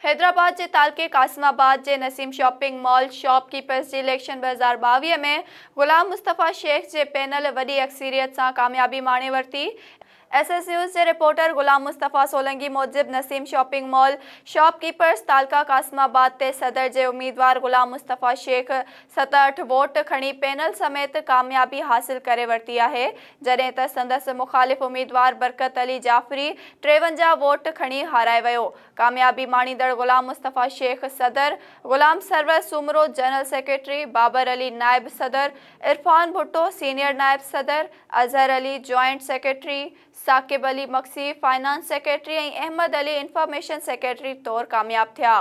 حيدرآباد جي تعلقي قاسم آباد جي Naseem shopping mall shop keepers جي اليڪشن 2022 ۾ غلام مصطفيٰ شيخ جي پينل وڏي اڪثريت سان ڪاميابي ماڻي ورتي. ايس ايس نيوز جي رپورٽر غلام مصطفيٰ سولنگي موجب Naseem shopping mall shop keepers taluka Qasimabad تي صدر جي اميدوار غلام مصطفيٰ شيخ 67 ووٽ کڻي پينل سميت ڪاميابي حاصل ڪري ورتي آهي، جڏهن ته سندس مخالف اميدوار برڪت علي جعفري 53 ووٽ کڻي هارائي ويو. ڪاميابي ماڻيندڙ غلام مصطفيٰ شيخ صدر، غلام سرور سومرو جنرل سيڪريٽري، بابر علي نائب صدر، عرفان ڀٽو سينيئر نائب صدر، Azhar Ali joint secretary, Saqib Ali Magsi finance secretary ۽ Ahmed Ali information secretary طور ڪامياب ٿيا.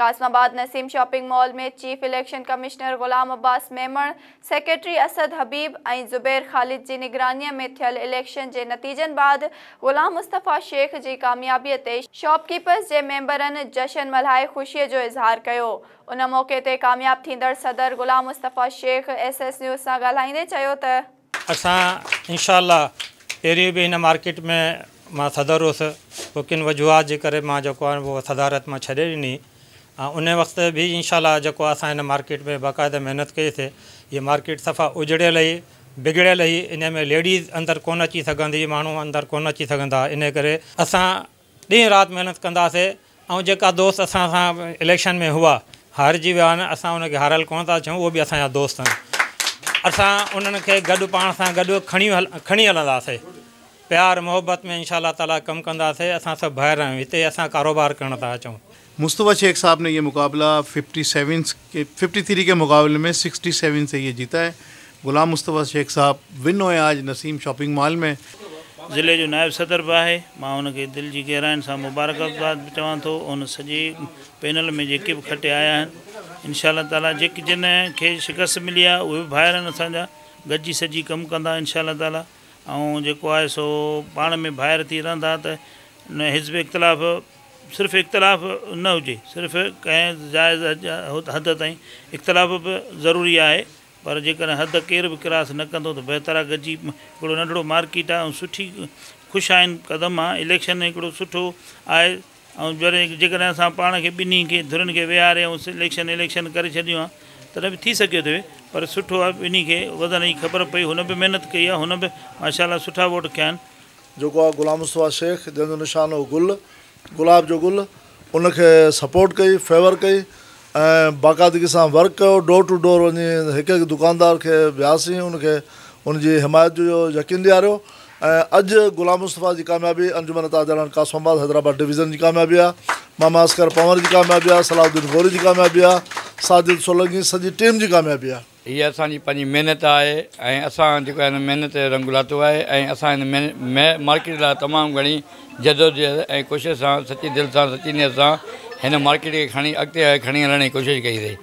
قاسم آباد Naseem shopping mall ۾ chief election commissioner Ghulam Abbas Memon, secretary Asad Habib ۽ Zubair Khalid جي نگرانيء ۾ ٿيل اليڪشن جي نتيجن بعد غلام مصطفيٰ شيخ جي ڪاميابيء تي شاپ ڪيپرز جي ميمبرن جشن ملهائي خوشيء جو اظهار ڪيو. ان موقعي تي ڪامياب ٿيندڙ صدر Ghulam Mustafa Shaikh S S news سان ڳالهائيندي چيو ته. اسان انشاء الله پهريون به هن مارڪيٽ ۾ مان صدر هوس پوء ڪن وجوهات جي ڪري مان جيڪو آهي اهو صدارت مان ڇڏي ڏني ۽ ان وقت به انشاء الله جيڪو اسان هن مارڪيٽ ۾ باقاعده محنت ڪئي سي هي مارڪيٽ صفا اجڙيل هئي بگڙيل هئي ان ۾ ليڊيز اندر ڪونه اچي سگهندي هئي ماڻهو اندر ڪونه اچي سگهندا هئا ان ڪري اسان ڏينهن رات محنت ڪنداسي ۽ جيڪا دوست اسان سان اليڪشن ۾ هئا هارجي ويا آهن اسان انهن کي هاريل ڪونه ٿا چئون اهي به اسان جا دوست آهن اسان انهن کي گڏ پاڻ سان گڏ کڻي کڻي هلنداسي پيار محبت ۾ انشاء الله تعالي ڪم ڪنداسي اسان سڀ ڀائر آهيون هتي اسان ڪاروبار ڪرڻ ٿا اچون. مصطفيٰ شيخ صاحب ني يه مقابله 57 ڪي 53 ڪي مقابلي ۾ 67 سي يه جيتا هي غلام مصطفيٰ شيخ صاحب ون هئي آج نسيم شاپنگ مال ۾. ضلعي جو نائب صدر به آهي مان هن کي دل جي گهراين سان مبارڪباد به چوان ٿو ان سڄي پينل ۾ جيڪي به کٽي آيا آهن انشاء الله تعالي جيڪي جن کي شڪست ملي آهي اهي به ڀائر آهن اسان جا گڏجي سڏجي ڪم ڪندا انشاء الله تعالي ۽ جيڪو آهي سو پاڻ ۾ ڀائر ٿي رهندا ته حزب اختلاف صرف اختلاف نه هجي صرف ڪنهن جائز حد تائين اختلاف به ضروري آهي پر جيڪڏهن حد ڪير به ڪراس نه ڪندو ته بهتر آهي گڏجي هڪڙو ننڍڙو مارڪيٽ آهي ۽ سٺي خوش آئند قدم آهي اليڪشن هڪڙو سٺو آهي ۽ جيڪڏهن اسان پاڻ کي ٻنهي کي ڌرين کي ويهاري ۽ اليڪشن اليڪشن ڪري ڇڏيون ها تڏهن به ٿي سگهيو ٿي پر سٺو آهي ٻنهي کي وڌڻ جي خبر پئي هن به محنت ڪئي آهي هن به ماشاء الله سٺا ووٽ کنيا آهن. جيڪو آ غلام مصطفيٰ شيخ جنهن جو نشان هو گل، گلاب جو گل، ان کي سپورٽ ڪئي، فيور ڪئي ۽ باقاعدگي سان ورڪ ڪيو، ڊور ٽو ڊور وڃي هڪ هڪ دڪاندار کي وياسين ان کي ان جي حمايت جو يقين ڏياريو ۽ اڄ غلام مصطفيٰ جي ڪاميابي انجمن تاجران قاسم آباد حيدرآباد ڊويزن جي ڪاميابي آ، ماما اصغر پنهور جي ڪاميابي آ، صلاح الدين غوري جي ڪاميابي آ، ساجد سولنگي سڄي ٽيم جي ڪاميابي آ. هيء اسان جي پنهنجي محنت آهي ۽ اسان جيڪو هن محنت جو رنگ لاتو آهي ۽ اسان هن مارڪيٽ لاء تمام گهڻي جدوجهد ۽ ڪوشش سان سچي دل سان سچي نيت سان هن مارڪيٽ کي کڻي اڳتي کڻي هلڻ جي ڪوشش ڪئي سي.